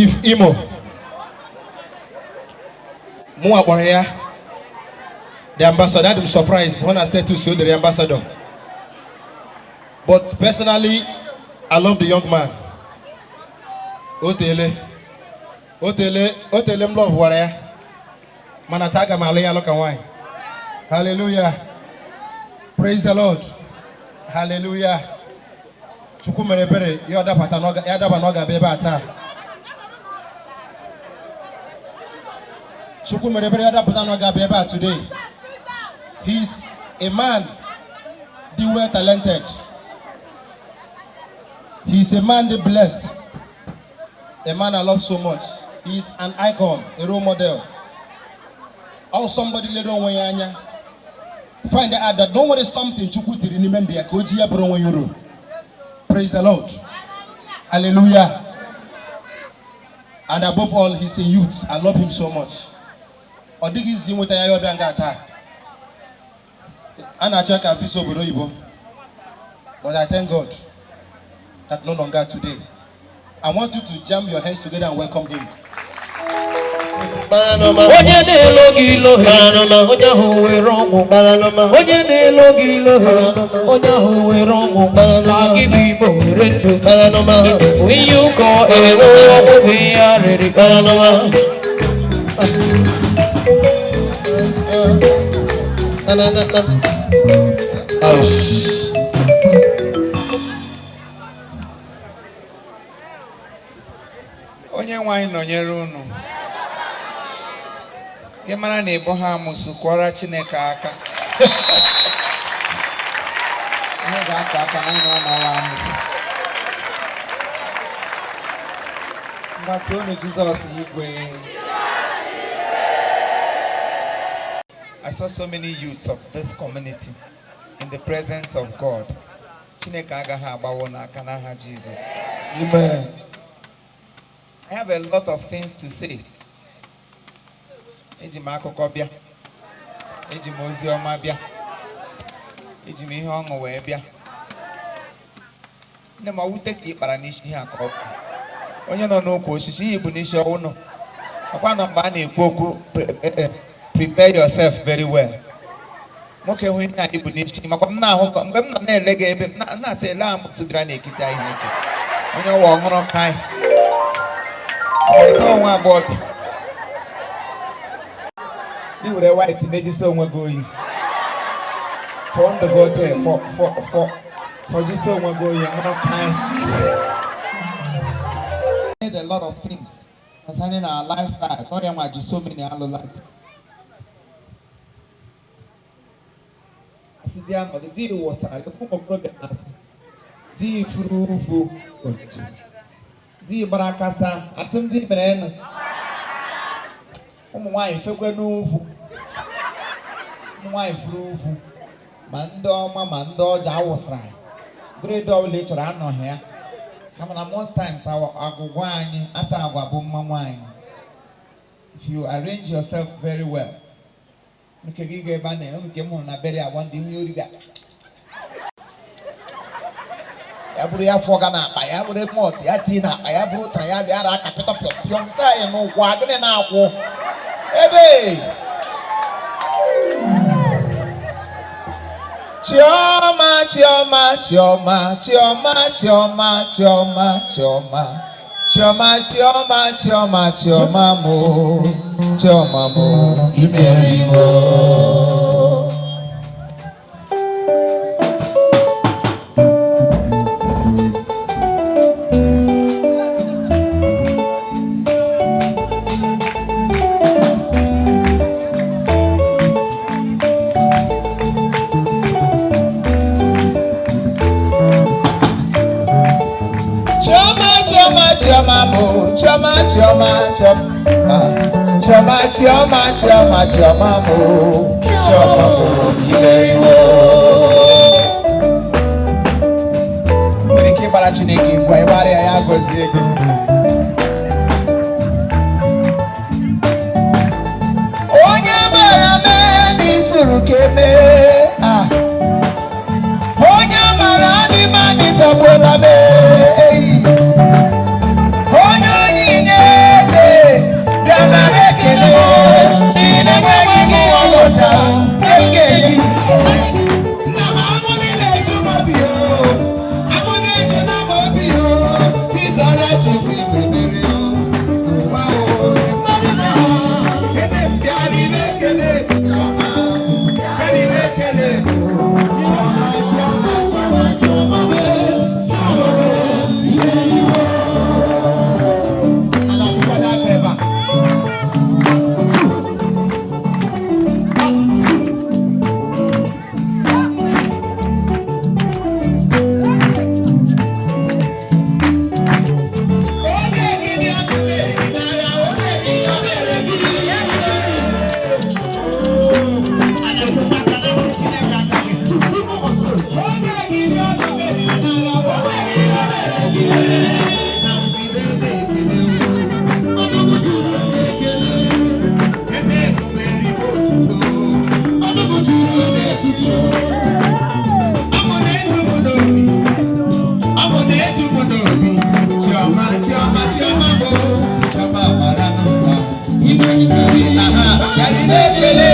Chief Imo. Mụnwa kpọrọ ya the ambassador. Adị m surprise when I status o dere ambassador. But personally, I love the young man. O teele, o teele, o teele m love wara ya. Mana taa aga m alụ ya alụ ka nwaanyị. Hallelujah. Praise the Lord. Hallelujah. Chukwu mere ebere ya ọ dabata ya daba na ọ ga-abịa ebe a taa. Chukwu mere ebere ya dapụta na ọ ga-abịa ebe a today. He's a man dị well talented. He's a man dị blessed. A man I love so much. He's an icon, a role model. Or somebody lere onwe ya anya. Find out that don't worry something Chukwu tiri n'ime ndụ ya ka o ji ya bụrụ onwe ya uru. Praise the Lord. Hallelujah. And above all, he's a youth. I love him so much. Ọ dịghị izi nweta ya ya ọbịa nga taa. A na-achọ ka visa obodo oyibo. But I thank God that no longer today. I want you to jam your hands together and welcome him. Onye na-elo gị ilohe, onye ahụ were ọnwụ. Onye na-elo gị ilohe, onye ahụ were ọnwụ. Ma gị bụ Igbo were ndụ. Igbo bụ ihe ụkọ ewo ọnwụ bụ ihe arịrị. Onye nwe anyị nọnyere unu. Gị mara na ịbụ ha amụsụ, kụọrọ Chineke aka. Ihe ga-aka aka na anyị mara na ọwa amụsụ. Ngwa unu Jizọs igwe. I saw so many youths of this community in the presence of God. Chineke agaghị agbawo n'aka n'aha Jizọs. Amen. I have a lot of things to say. Eji m akụkọ bịa. Eji m ozi ọma bịa. Eji m ihe ọṅụ wee bịa. Nne m ọwute ka ị kpara n'isi ihe a ka ọ bụ. Onye nọ n'ukwu osisi iyi bụ n'isi ọwụnụ. Ọkwa nọ mgbe a na-ekwu okwu prepare yourself very well. Nwoke hụ ihe anyị bụ n'isi makwa m na-ahụ ka mgbe m nọ na-ele gị ebe m na-asị ele amụsụ bịara n'ekiti anyị nwoke. Onye ọwa ọhụrụ ka anyị. Ọsọ nwa agbọghọbịa. I were white mejisi onwe gị oyi. Fọ ndụ gị ote fọ fọ fọ fọjisi onwe gị oyi ṅụrụ kai. Said a lot of things concerning our lifestyle. Ọrịa nwa ji so many alụla. Asị di ya nọdụ di wụsara lekwa ụmụ okorobịa na-asị di furu ufu otu di gbara kasa asị m di mere enu ụmụ nwaanyị fekwe n'uvu ụmụ nwaanyị furu uvu ma ndị ọma ma ndị ọjọọ awụsara grade ọbụla ị chọrọ anọghị ya kama na most times agwụgwa anyị asa agwa bụ mma nwaanyị. If you arrange yourself very well, nke gị ga ebe a na nke m hụrụ na beri agwa ndị ihe ori ga ya bụrụ ya fọ ga n'akpa ya bụrụ mọt ya tii n'akpa ya bụrụ ụtara ya bịara aka pịtọ pịọm pịọm sị anyị n'ụkwụ gịnị na-akwụ ebe. Chioma, Chioma, Chioma, Chioma, Chioma, Chioma, Chioma, Chioma, Chioma, Chioma, Chioma mo, Chioma mo, imeriwo. Chioma, Chioma, Chioma mo, Chioma, Chioma, Chioma, Chioma, Chioma, Chioma, Chioma mo, Chioma mo, imeriwo. Nwere ike ịgbara Chineke egwu, ịgbara ya ya gọzie gị. Onye mara mee n'isuru ka emee, ah. Onye mara adị ma n'ịzọgbuola mee, eyi. Onye onyinye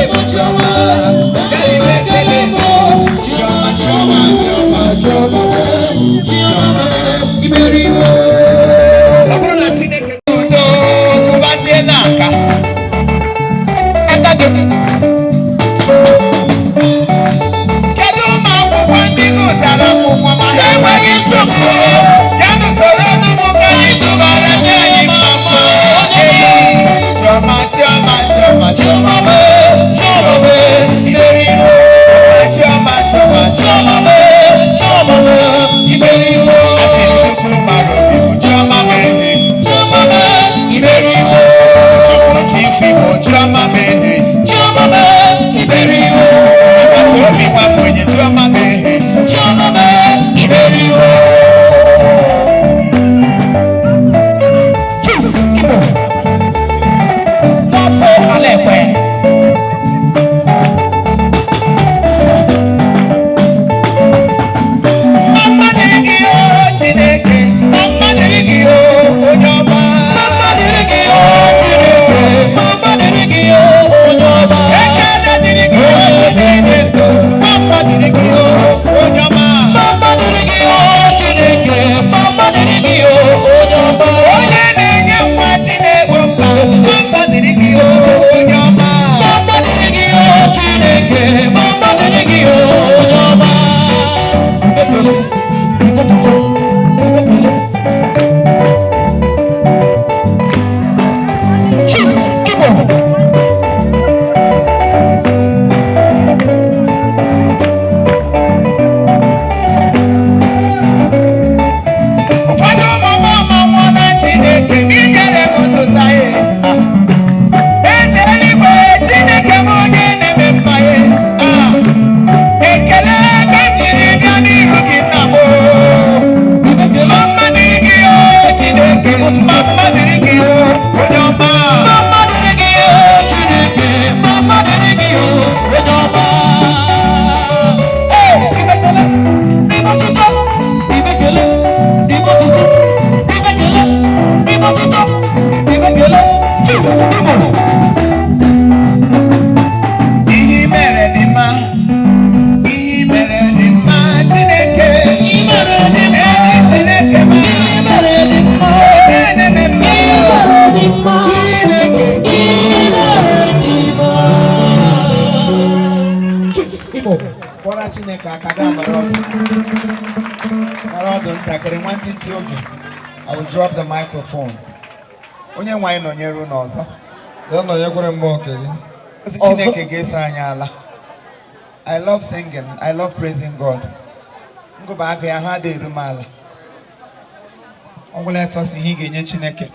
Ịbụ Chiọma, bịara ekele m. Chiọma, Chiọma, Chiọma, Chiọma, Chiọma, imeriwo. Ọ bụrụ na Chineke udo kụbazie n'aka Aka gị. Kedu ụmụ akwụkwọ ndị gụchara akwụkwọ ma ha enweghị nsogbu? Ya nụsoro ọnụmụ ka anyị tụbara chi anyị mma mma. Ee, Chiọma, Chiọma, Chiọma, Chiọma, Chiọma, imeriwo. Chiọma, Chiọma, Chiọma. Chiọma, Chiọma, imeriwo. Asị m Chukwu mara obi m, Chiọma mee. Chiọma, imeriwo. Chukwu chief Igbo, Chiọma mee. Chiọma, imeriwo. Agbata obi nwa mgbenye, Chiọma mee. Chiọma, imeriwo. Chief Imo, n'afọ Alaekwe. Mma dịrị gị o Chineke, mma dịrị gị o onye ọma. Mama dịrị gị o Chineke, mama dịrị gị o onye ọma. Ekele dịrị gị o Chineke ndụ, mma dịrị gị o onye ọma. Mama dịrị gị o Chineke, mama dịrị gị o onye ọma. Onye na-enye nwa Chineke mkpa, mma dịrị gị o onye ọma. Mama dịrị gị o Chineke, mama dịrị gị o onye ọma. Ebekele, ebekele, ebekele. Chief Imo. Ụfọdụ ụmụ ọma nwụọ na Chineke ma inyere m ndụ taa ya. Eze eluigwe Chineke m onye na-eme mma ya. Ah, ekele ka m jiri bịa n'ihu gị nna m o. Mma dịrị gị o Chineke, mma dịrị gị o onye ọma. Mama dịrị gị o Chineke, mama dịrị gị o onye ọma. Ee, ibekele, ibotuto, ibekele, ibotuto, ibekele, ibotuto, ibekele, Chief Imo. Ihe i mere dị mma, ihe i mere dị mma Chineke. I mere dị mma, Ezi Chineke m, i mere dị mma, onye na-eme mma. i mere dị mma, Chineke. i mere dị mma. Chief Imo. Kpọrọ Chineke aka gaa nọrọ ọdụ. Nọrọ ọdụ ntakịrị nwantịntị oge. I will drop the microphone. Onye nwe anyị nọnyere unu ọzọ. Ya nọnyekwere mmụọ nke gị. Ozi Chineke ga-eso anyị ala. I love singing. I love praising God. Ngụba agụ ya ha adịghị eru m ala. Ọ gwụla sọsọ ihe ị ga-enye Chineke.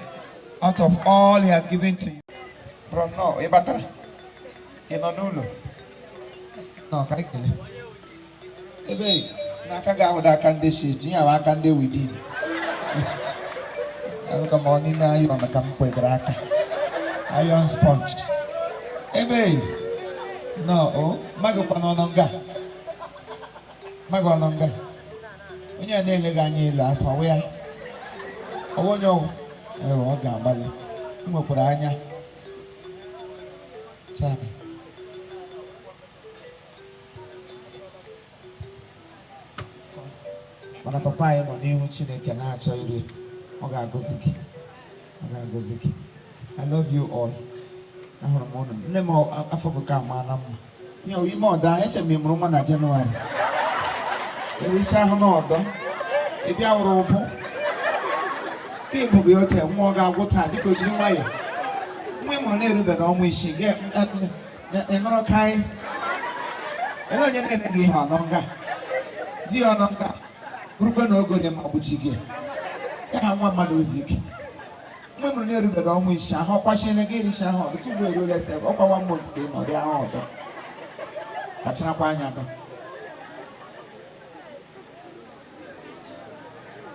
Out of all he has given to you. Bro, no, ị batara? Ị nọ n'ụlọ? Nọ, ka anyị kelee. Ebe n'aka gị ahụda aka ndị shi ji ya aka ndị widi. Arụka m ọ n'ime ayọn ka m kwegara aka. Iron sponge. Ebe nọ o magịkwa n'ọnụ nga magị ọnụ nga onye a na-eleghị anya elu asa ọwụ ya ọwụ onye ọwụ ewe ọ ga-agbalị ị nwekwara anya Chai. Mana papa anyị nọ n'ihu Chineke na-achọ iri ọ ga-agọzi gị, ọ ga-agọzi gị. I love you all. Ahụrụ m unu nne m afọ bụ ka amaala mma ihe ọ ime ọdọ ahụ eche m ị mụrụ nwa na Jenụwarị erisi ahụ na ọdọ ịbịa wụrụ ụbụ ka ebughị ote nwa ọ ga-agwụ taa dịka o jiri nwayọọ nwa ị mụrụ na-erube na ọnwa 6 ị nọrọ ka anyị ele onye na-eme gị ihe ọnọ nga di ya ọnọ nga burukwa na ogo dị mma gbuchi gị ya ha nwa mmadụ ozi gị nwa ị mụrụ na-erube na ọnwa 6 ahụ ọkwashiele gị erisi ahụ ọdụ ka ugbo eruola sef ọkwa nwa month ka ị nọ dị ahụ ọdọ kpacharakwa anya gị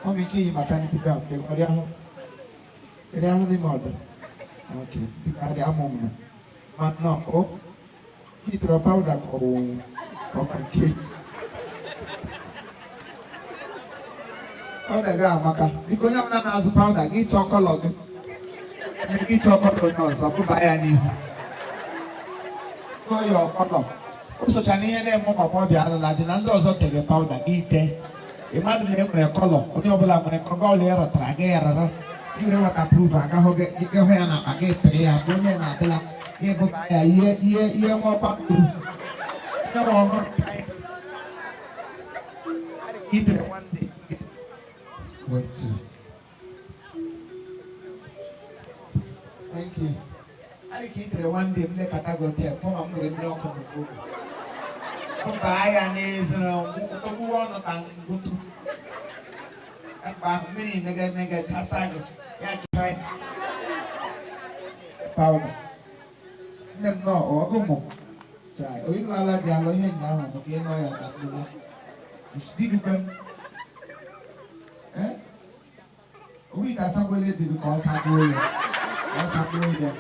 ọ bụ ike iyi maternity gown nke ọrịa ahụ ịrịa ahụ n'ime ọdọ. Okay, biko adị amụ m ma nọ o hitere pawuda ka ọ wụ ọka nke pawuda gị amaka. Biko onye ọbụla na-azụ pawuda gị chọọ colour gị, gị chọọ colour onye ọzọ bụba ya n'ihu. Your colour. O socha n'ihe na-eme ụmụ agbọghọbịa alụla di na ndị ọzọ tere powder gị ite. Ị mmadụ na enwere colour, onye ọbụla nwere colour ọla ya rọtara gị rara. Gị were waterproof aga hụ gị gị hụ ya na akpa gị pịrị ya mgbe onye na-adịla gị bụba ya ihe ihe ihe nwa ọkwa kwuru. Onye ọrụ ọrụ itere nwanne. One, two. Thank you. Anyị ka itere one day m lekọta gị hotel fọma m were mmiri ọkụ n'ugbo. Baa ya n'ezere ọgwụgwọ ọnụ ka ngụtụ. Mgbe ahụ mmiri mege mege tasa gị ya ka powder. Nne m nọ ọgụ mụ. Chai, oyinlala dị alọ ihe ụnyaahụ maka ịnọ ya ka nnukwu. Isi gị kwe m. Eh? Owi ka asagwele dị gị ka ọ sagbuo ya. Ka ọ sagbuo ya.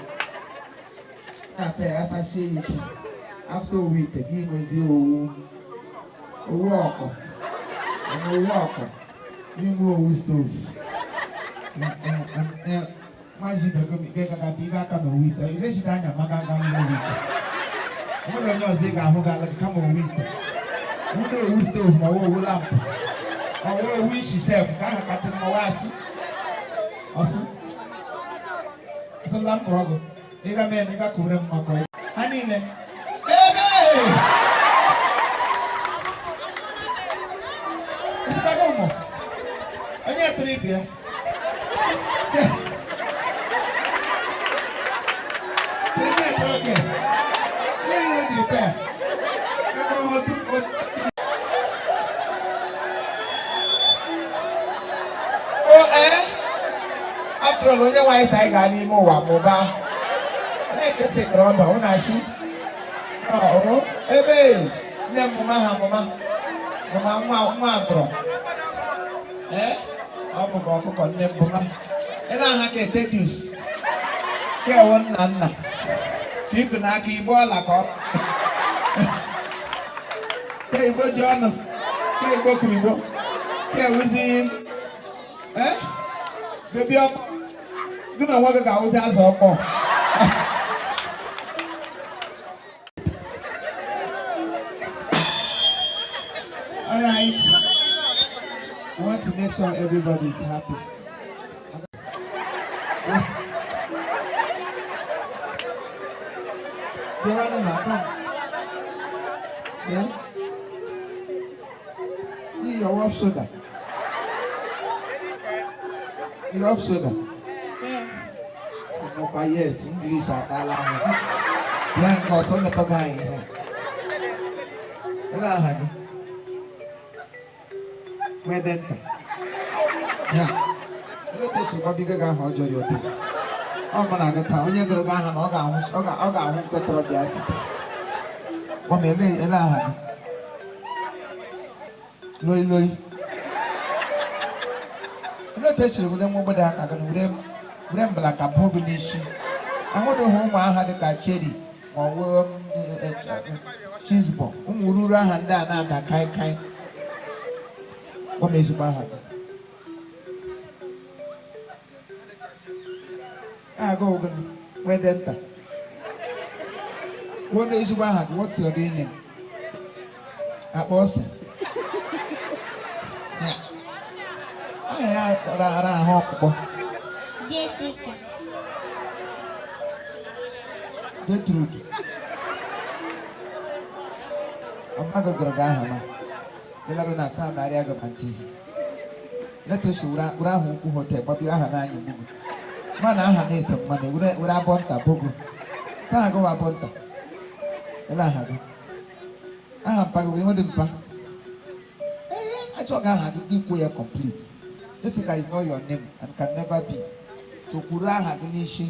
Na-asa ya asasie ya ike. After owu ite gị nwezie owu. Owu ọkọ. Ọmụ owu ọkọ. Gị nwe owu stove. Maazị Ibegom ike gaga bụ ike aka na owu ite. Ilechite anya maka aga n'owu ite. O nwere onye ọzọ ị ga-ahụ ga-ala gị kama owu ite. Nwere owu stove ma ọ owu lamp. Ma ọ owu isi sef nke ahụ katị mma wasị. Ọsị. Ọsị lamp ọgụ. Ị ga mee na ị ga kụwere m maka ha niile. Ebe! Ịsịtago ụmụ. Onye tụrụ ibe ya. Tụrụ ibe ya oke. Ihe niile jiri taa. O ee after all onye nwaanyị sị anyị gaa n'ime ụwa mụbaa na-ekesi ọdọ ọ na-achị ọrụ ebe nne m mụma ha mụma mụma nwa nwa atọrọ ee ọ bụkwa ọkụkọ nne m mụma ị na-aha ka etedius ka ewo nna nna ka iku n'aka igbo ọla ka ọ ka igbo ji ọnụ ka igbo kirigbo ka ewuzi ee bebi ọkpọ gị na onwe gị ga-awụzi azụ ọkpọ. All right. I want to make sure everybody is happy. Bịawanụ na come. Yeah? Yi your off shoulder. Your off shoulder. Yes. Ọkwa yes, English atala ahụ. Bịa nke ọsọ mepebe anyị ihe. Ele aha gị? Nwedenta. Ya. Ele otu esi gwabiga gị aha ọjọọ dị otu. Ọ mara gị taa, onye gụrụ gị aha na ọ ga-ahụ ọ ga- ọ ga-ahụ nke tọrọ bịa tite. Gwa m ele ele aha gị. Loi loi. Ele otu esiri were nwa obodo aka gị were were mbalaka buo gị n'isi. Ahụdịghị ụmụ aha dị ka Cherry ma ọ wụ Chizbo. Ụmụ ruru aha ndị a na-ada kai kai. Gwa m ezigbo aha gị. Aha gị ọ gịnị? Nwedenta. Kwuo na ezigbo aha gị. What's your real name? Akpa ose. Ya. Aha ya rara ahụ ọkpụkpọ. Jessica. Gertrude. Amaghị gụrụ gị aha ma. Ịlarụ na asaa marịa gị baptism. Letosi were were aha ukwu hotel gbabie aha n'anya ugbu ma na aha na-eso mmadụ were were abọ nta bogo. Saa aha gị wụ abọ nta. Ele aha gị. Aha mpa gị wee dị mpa. Ee, achọghị aha gị gị kwuo ya complete. Jessica is not your name and can never be. So kwuru aha gị n'isi.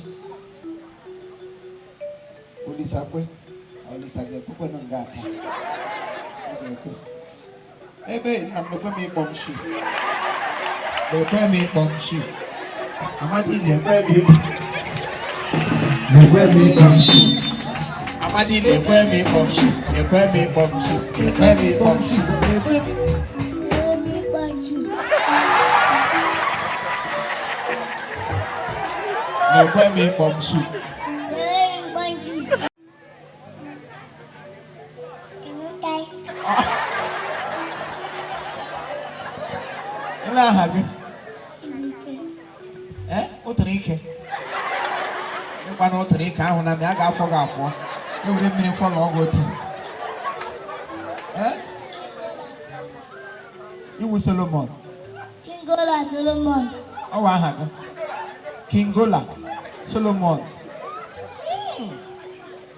Olisa kwe. Olisa ga-ekwekwe na nga taa. Ọ ga-ekwe. Ebe nna m ekwe m ịkpọ m shu. Ekwe m ịkpọ m shu. Amadi na-ekwe m ịkpọ. Ekwe m ịkpọ m shu. Amadi na-ekwe m ịkpọ m shu. Ekwe m ịkpọ m shu. Ekwe m ịkpọ m shu. Omi Gbaju. Na-ekwe m ịkpọ m shu. Omi Gbaju. Ele aha gị? Chibuike. Ee, ụtụrụ ike. Ịkwa na ụtụrụ ike ahụ na m ya ga-afọ gị afọ. Ewere mmiri fọlọ ọgụ otu. Ee? Iwu Solomon. Chingola Solomon. Ọ wụ aha gị? Kingola Solomon.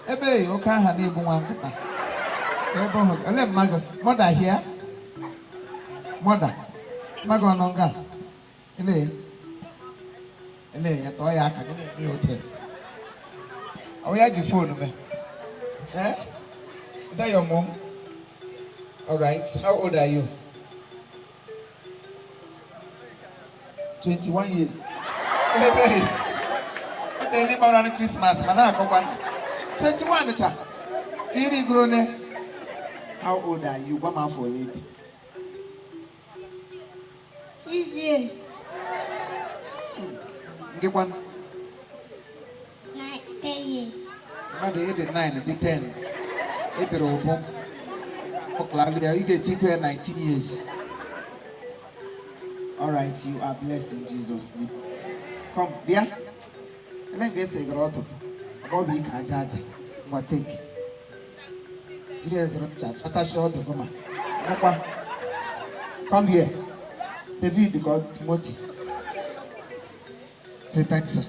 Ebe oke aha na-egbu nwa nkịta. Ebe ọhụ ele mma gị? Mother here? Mother. Mma gị ọ nọ nga? Ele. Ele ya tọọ ya aka gị na-eme ya otu. Ọ ya ji phone mee? Eh? Is that your mom? All right. How old are you? 21 years. Ebe ebe ndị gbara na Christmas ma na-akọkwa 21 cha. Ka iri gụrụ ne. How old are you? Gwa m afọ ole dị. 6 years. Ngịkwa 9, 10 years. Mmadụ ịdị 9 dị 10. Ị bịara ụbụ. Ọkụlalụ ya, ị ga-etikwa ya 19 years. All right, you are blessed in Jesus' name. Come, bịa. Ele nke esi gara ọdụ. Ọ bụ ike aja aja. Ngwa, take. Jiri ezere ncha satachi ọdụ gị ma. Ngwa. Come here. David got Timothy. Say thanks, sir.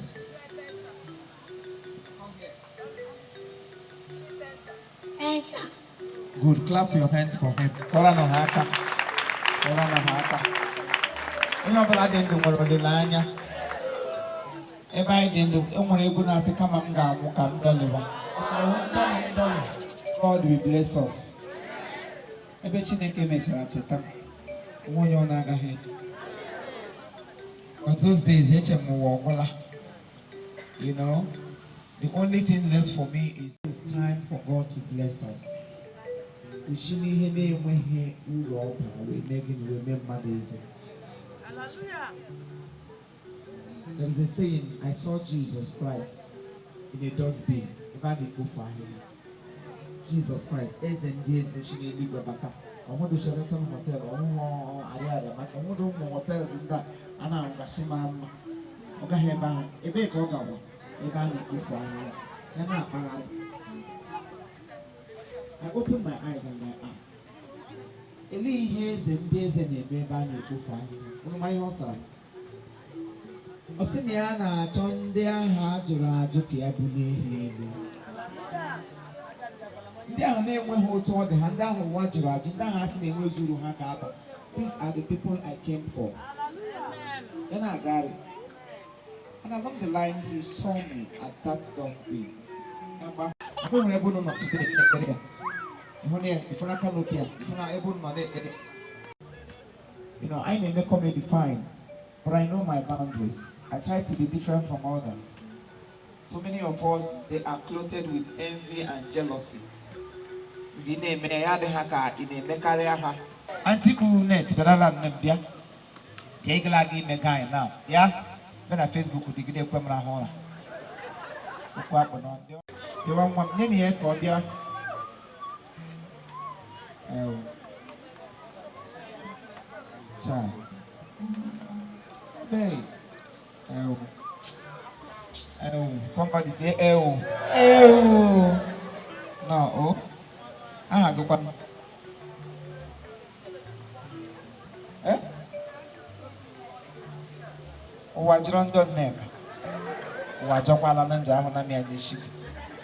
Thanks, sir. Good. Clap your hands for him. Kọrọ nọ ha aka. Kọrọ nọ ha aka. Onye ọbụla dị ndụ nwere olileanya. Ebe anyị dị ndụ, e nwere egwu na-asị kama m ga-anwụ ka m dọlịwa. God will bless us. Ebe Chineke mechara cheta m, onwe onye ọ na-agaghị eche. But those days, eche m ụwa ọgwụla. The only thing left for me is it's time for God to bless us. Uchi n'ihe na-enweghị uru ọ bara wee mee gịnị, wee mee mmadụ eze. There is a saying, "I saw Jesus Christ in a dustbin," ebe a na-ekpofu ahịhịa. Jesus Christ, eze ndị eze si n'eluigwe bata. Ọhụrụ Sheraton Hotel, ọhụrụ Arịarịa, maka ọhụrụ ụmụ hotels ndị a a na-ahụgasị mara mma. Ọ gaghị ebe ahụ, ebee ka ọ gawa? Ebe a na-ekpofu ahịhịa. Ya na-akpagharị. I opened my eyes and I asked, "Elee ihe eze ndị eze na-eme ebe a na-ekpofu ahịhịa?" Ụnụ ma ihe ọ sara m? Ọ sị na ya na-achọ ndị ahụ a jụrụ ajụ ka ya bulie ha elu. Ndị ahụ na-enweghị otu ọ dị ha, ndị ahụ ụwa jụrụ ajụ, ndị ahụ a sị na-enwezi uru ha ga-aba. These are the people I came for. Ya na-agagharị. And along the line, he saw me at that dustbin. Ya mgbe ahụ, nwere ebe unu nọ today na-ekpere ya. Ịhụ na ya, ịfụ na canopy a, ịfụ na ebe unu nọ na-ekpere. I na-eme comedy fine, but I know my boundaries. I try to be different from others. So many of us, they are clothed with envy and jealousy. Mgbe ị na-eme ya, adịghị ka ị na-emekarịa ha. Aunty net bịarala nne m bịa. Bịa ịgala aga ime guy now. Bịa. Bịa na Facebook dịgide ekwe m rahụ ụra. Okwu akpụ n'ọnụ. Bịawa nwa m, nye na ya efe ọ bịa. Ewo. Chai. Hey. Ewo. Ewo. Somebody say ewo. Ewu. No, oh. Aha gị kwanụ? Eh? Ụwa jọrọ njọ, Nneka. Ụwa jọkwala na njọ ahụ na ya n'isi gị.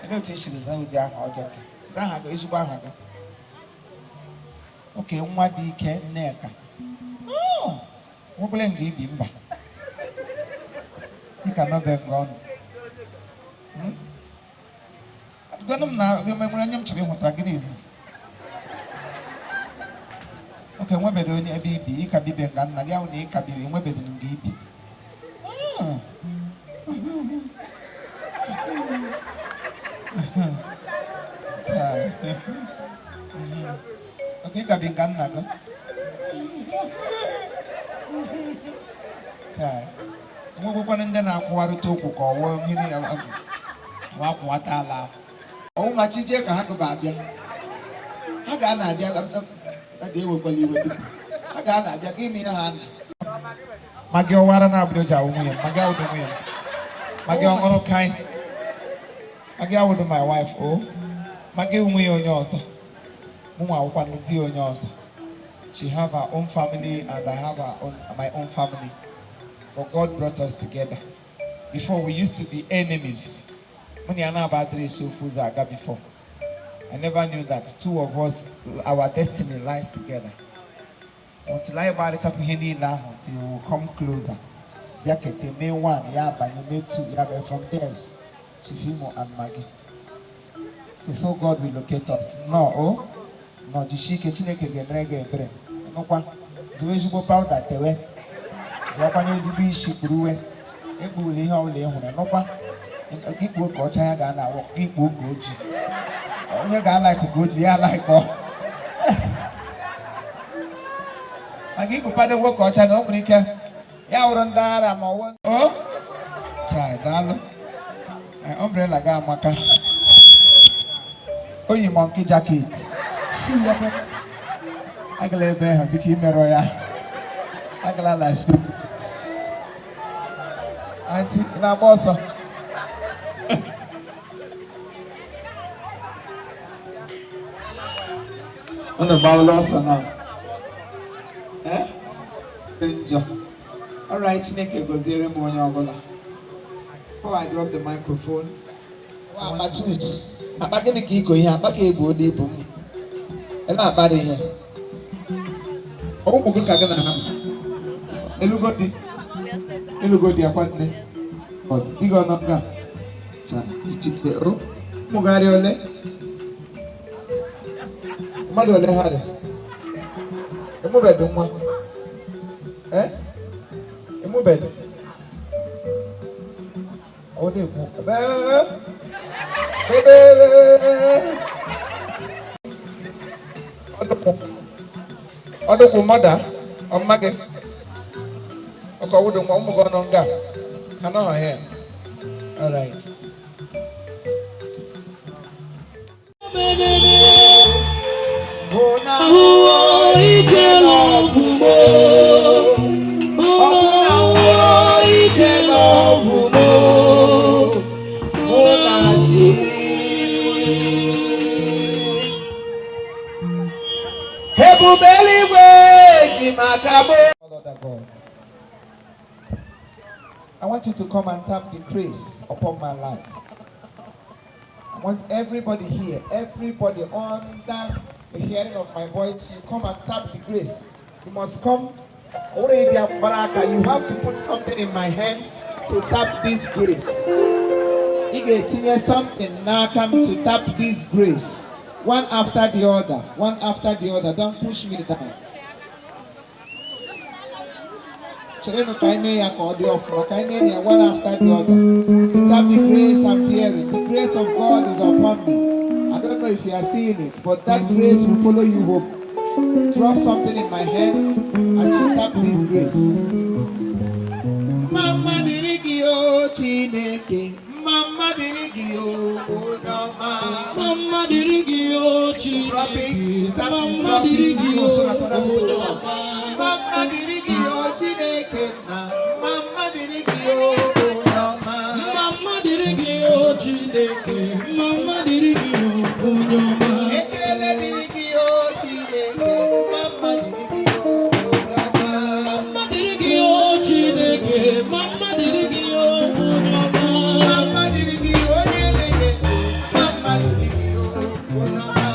Olee otu i siri zaa ụdị aha ọjọọ gị? Zaa aha gị, ezigbo aha gị. Oke nwa dị ike, Nneka. Oh, nwekwara nga ibi mba. Dịka nọbe nga ọnụ. Gwanụ m na nwere onye m chọrọ ịhụtara gị n'izizi. Oke nwebeghị onye ebe ibi, ịka bibe nga nna gị ahụ na ịka bibi enwebeghị nga ibi. Ah. Chai. Oke ịka bi nga nna gị. Chai. Enwekwana ndị na-akwụgharịta okwu ka ọwụọ ihe niile akwụwata ala. Ọwụ ma chi jee ka ha gụba abịa. Ha ga na-abịa, ha ga-ewekwala iwe biko. Ha ga na-abịa gị ime ihe ha na. Magị ọwara na abụrụ ji awụ nwunye m. Magị awụdụ nwunye m. Magị ọṅụrụ kai. Magị awụdụ my wife o. Magị nwunye onye ọzọ. Mụnwa awụkwanụ di onye ọzọ. She have her own family and I have my own family. But God brought us together. Before, we used to be enemies. Mụ na ya na-aba adịrị esi ofu ụzọ aga before. I never knew that two of us, our destiny lies together. Until anyị gbarịchapụ ihe niile ahụ till we come closer. Bịa kete mee one, ya abanye mee two, ya bịa from there, Chief Imo and Maggie. So God will locate us. No, oh, no, jisie ike. Chineke ga-emere gị ebere. Nụkwa, zụwa ezigbo powder tewe. Zụwakwa n'ezigbo isi kpuruwe. Ekpughula ihe ọbụla ị hụrụ. Nụkwa, gị kpuo ka ọcha ya ga na-awọ, gị kpuo ka ojii. Onye ga-alaikụ ka ojii ya alaikọ. Maka ikpupadogwo ka ọcha na o nwere ike ya wụrụ ndị ara ma ọwụ. O, chai, daalụ. Umbrella gị amaka. O yi monkey jacket. Agala ebe ahụ biko, imerụ ya. Agala na shop. Aunty, ị na-agba ọsọ? Unu gbawala ọsọ na eh dị njọ. Alright, Chineke gọziere m onye ọbụla. Before I drop the microphone, akpa tut akpa gịnị ka iko ihe akpa ka ebuola ibu m ị na-akparị ihe ụmụ gị ka gị na ha elugo di elugo di akwa nne ọ dị di gị ọnọ nga cha ichike o ụmụgharị ole mmadụ ole ha dị emubedu nwa eh emubedu ọ na-ekwu ebe ebe ọdụkwụ mmadụ ọmma gị ọkọ wụdụ nwa ụmụ gị ọnọ nga ha nọ here. All right. Ahụhụ ije love mo. Ahụhụ ije love mo. Mụ na chi. Ebube eluigwe ji maka mụ. All other gods. I want you to come and tap the grace upon my life. I want everybody here, everybody under the hearing of my voice, you come and tap the grace. You must come. You have to put something in my hands to tap this grace. Ị ga-etinye something n'aka m to tap this grace. One after the other, one after the other. Don't push me down. Cherenụ ka anyị mee ya ka ọ dị ọfụma, ka anyị mee ya one after the other. To tap the grace I'm bearing. The grace of God is upon me. I don't know if you are seeing it, but that grace will follow you home. Drop something in my hands as you tap this grace. Mma dịrị gị o Chineke, mma dịrị gị o onye ọma. Mma dịrị gị o Chineke. Mma dịrị gị o onye ọma. Mma dịrị gị o Chineke nna, mma dịrị gị o onye ọma. Mma dịrị gị o Chineke. Mma dịrị gị o onye ọma. Ekele dịrị gị o Chineke, mma dịrị gị o onye ọma. Mma dịrị gị o Chineke. Mma dịrị gị o onye ọma. Mma dịrị gị onye na-enye ndụ, mma dịrị gị o onye ọma.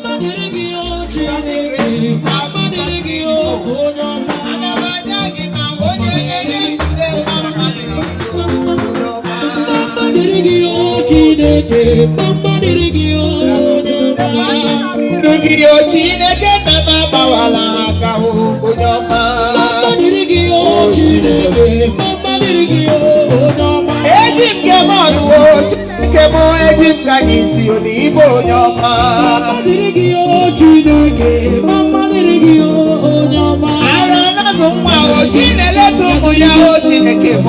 Mma dịrị gị o Chineke. Mma dịrị gị o onye ọma. Aga m aja gị ma onye na-enye ndụ, mma dịrị gị o onye ọma. Mma dịrị gị o Chineke. Mma dịrị gị o onye ọma. Dịrị gị o Chineke nna m agbawala aka o onye ọma. Mma dịrị gị o Chineke. Mma dịrị gị o onye ọma. Eji m gị mọnụ o Chineke m, eji m gị isi n'igwe onye ọma. Mma dịrị gị o Chineke. Mma dịrị gị o onye ọma. Ara na-azụ nwa o Chineleta ụmụ ya o Chineke m.